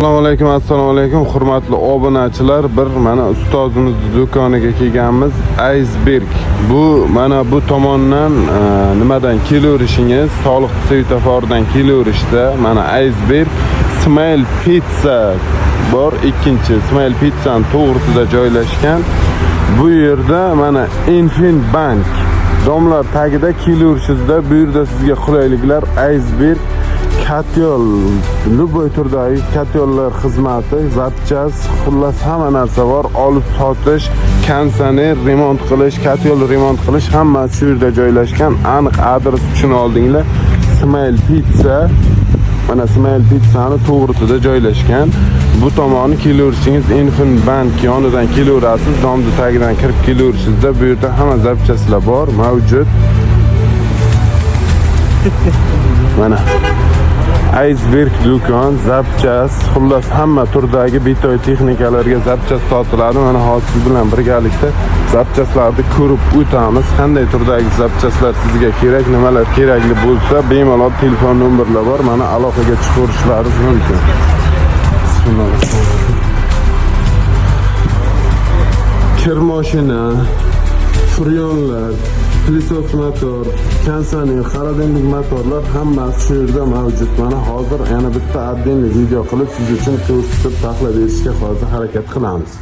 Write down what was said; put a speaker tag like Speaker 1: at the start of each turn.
Speaker 1: Assalomu alaykum, assalomu alaykum, hurmatli obunachilar. Bir mana ustozimizni do'koniga kelganmiz. Iceberg. Bu mana bu tomondan nimadan kelaverishingiz, Soliq svetofordan kelaverishda mana Iceberg Smile Pizza bor. Ikkinchi Smile Pizza'ning to'g'risida joylashgan. Bu yerda mana Infin Bank domlar tagida kelaverishingizda bu yerda sizga qulayliklar Iceberg котёл, любой turdagi котёл lar xizmati, запчасть, xullas hamma narsa bor. Olib sotish, konditsioner remont qilish, котёл remont qilish hammasi shu yerda joylashgan. Aniq adres tushuna oldinglar. Smile Pizza, mana Smile Pizzani to'g'risida joylashgan. Bu tomoni kelaverishingiz Infin Bank yonidan kelaverasiz, domni tagidan kirib kelaverishingizda bu yerda hamma запчасть lar bor, mavjud. Mana Iceberg do'kon, запчасть, xullas hamma turdagi bitoy texnikalarga запчасть sotiladi. Mana hozir siz bilan birgalikda запчасть larni ko'rib o'tamiz. Qanday turdagi запчасть lar sizga kerak, nimalar kerakli bo'lsa, bemalol telefon nomerlar bor. Mana aloqaga chiqaverishlaringiz mumkin. Bismillahirrohmanirrohim. Kir mashina, freonlar, пылесос motor, konditsioner, холодильник motorlar hammasi shu yerda mavjud. Mana hozir yana bitta отдельный video qilib siz uchun ko'rsatib taxlab berishga hozir harakat qilamiz.